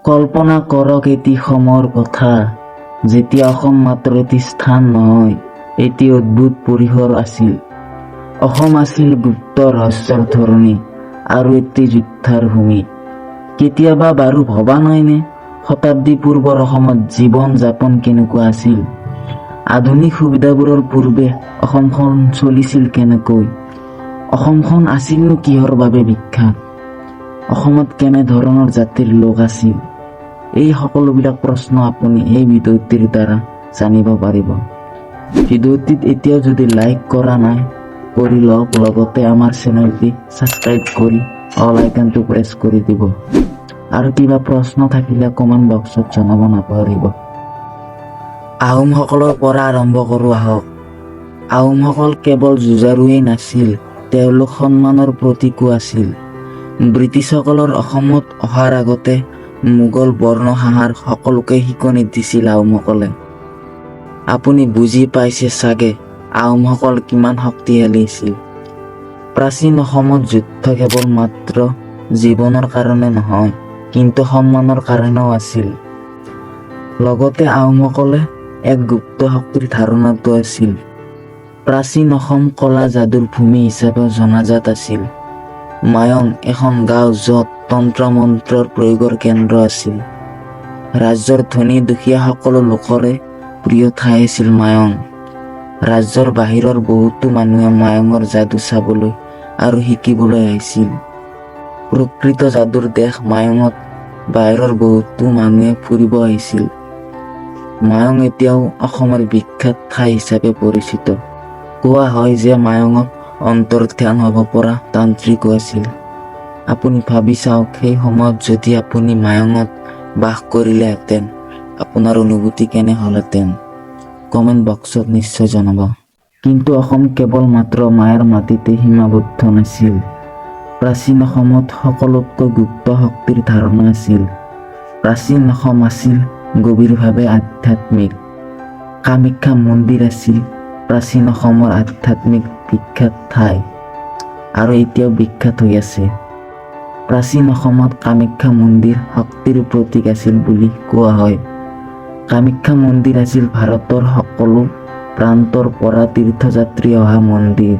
কল্পনা কৰক এটি সময়ৰ কথা, যেতিয়া অসম মাত্ৰ এটি স্থান নহয়, এটি অদ্ভুত পৰিসৰ আছিল। অসম আছিল গুপ্ত ৰহস্যৰ ধৰণী আৰু এটি যোদ্ধাৰ ভূমি। কেতিয়াবা বাৰু ভবা নাইনে, শতাব্দী পূৰ্বৰ অসমত জীৱন যাপন কেনেকুৱা আছিল? আধুনিক সুবিধাবোৰৰ পূৰ্বে অসমখন চলিছিল কেনেকৈ? অসমখন আছিলনো কিহৰ বাবে বিখ্যাত? অসমত কেনে ধৰণৰ জাতিৰ লোক আছিল? এই সকলোবিলাক প্ৰশ্ন আপুনি এই ভিডিঅ'টিৰ দ্বাৰা জানিব পাৰিব। ভিডিঅ'টিত এতিয়াও যদি লাইক কৰা নাই, কৰি লওক। লগতে আমাৰ চেনেলটি ছাবস্ক্ৰাইব কৰি অল আইকনটো প্ৰেছ কৰি দিব আৰু কিবা প্ৰশ্ন থাকিলে কমেণ্ট বক্সত জনাব নাপাহৰিব। আহোমসকলৰ পৰা আৰম্ভ কৰোঁ আহক। আহোমসকল কেৱল যুঁজাৰুৱেই নাছিল, তেওঁলোক সন্মানৰ প্ৰতীকো আছিল। ব্ৰিটিছসকলৰ অসমত অহাৰ আগতে মোগল, বৰ্ণ, সকলোকে শিকনি দিছিল আহোমসকলে। আপুনি বুজি পাইছে চাগে আহোমসকল কিমান শক্তিশালী আছিল। প্ৰাচীন অসমত যুদ্ধ কেৱল মাত্ৰ জীৱনৰ কাৰণে নহয়, কিন্তু সন্মানৰ কাৰণেও আছিল। লগতে আহোমসকলে এক গুপ্ত শক্তিৰ ধাৰণাটো আছিল। প্ৰাচীন অসম কলা যাদুৰ ভূমি হিচাপে জনাজাত আছিল। মায়ং এখন গাঁও, য'ত তন্ত্ৰ মন্ত্ৰৰ প্ৰয়োগৰ কেন্দ্ৰ আছিল। ৰাজ্যৰ ধনী দুখীয়া সকলো লোকৰে প্ৰিয় ঠাই আছিল মায়ং। ৰাজ্যৰ বাহিৰৰ বহুতো মানুহে মায়ঙৰ যাদু চাবলৈ আৰু শিকিবলৈ আহিছিল। প্ৰকৃত যাদুৰ দেশ মায়ঙত বাহিৰৰ বহুতো মানুহে ফুৰিব আহিছিল। মায়ং এতিয়াও অসমৰ বিখ্যাত ঠাই হিচাপে পৰিচিত। কোৱা হয় যে মায়ঙত অন্তৰ্ধান হ'ব পৰা তান্ত্ৰিকো আছিল। আপুনি ভাবি চাওক, সেই সময়ত যদি আপুনি মায়ঙত বাস কৰিলেহেঁতেন, আপোনাৰ অনুভূতি কেনে হ'লহেঁতেন? কমেণ্ট বক্সত নিশ্চয় জনাব। কিন্তু অসম কেৱল মাত্ৰ মায়াৰ মাটিতে সীমাবদ্ধ নাছিল। প্ৰাচীন অসমত সকলোতকৈ গুপ্ত শক্তিৰ ধাৰণা আছিল। প্ৰাচীন অসম আছিল গভীৰভাৱে আধ্যাত্মিক। কামাখ্যা মন্দিৰ আছিল প্ৰাচীন অসমৰ আধ্যাত্মিক বিখ্যাত ঠাই আৰু এতিয়াও বিখ্যাত হৈ আছে। প্ৰাচীন অসমত কামাখ্যা মন্দিৰ শক্তিৰ প্ৰতীক আছিল বুলি কোৱা হয়। কামাখ্যা মন্দিৰ আছিল ভাৰতৰ সকলো প্ৰান্তৰ পৰা তীৰ্থযাত্ৰী অহা মন্দিৰ।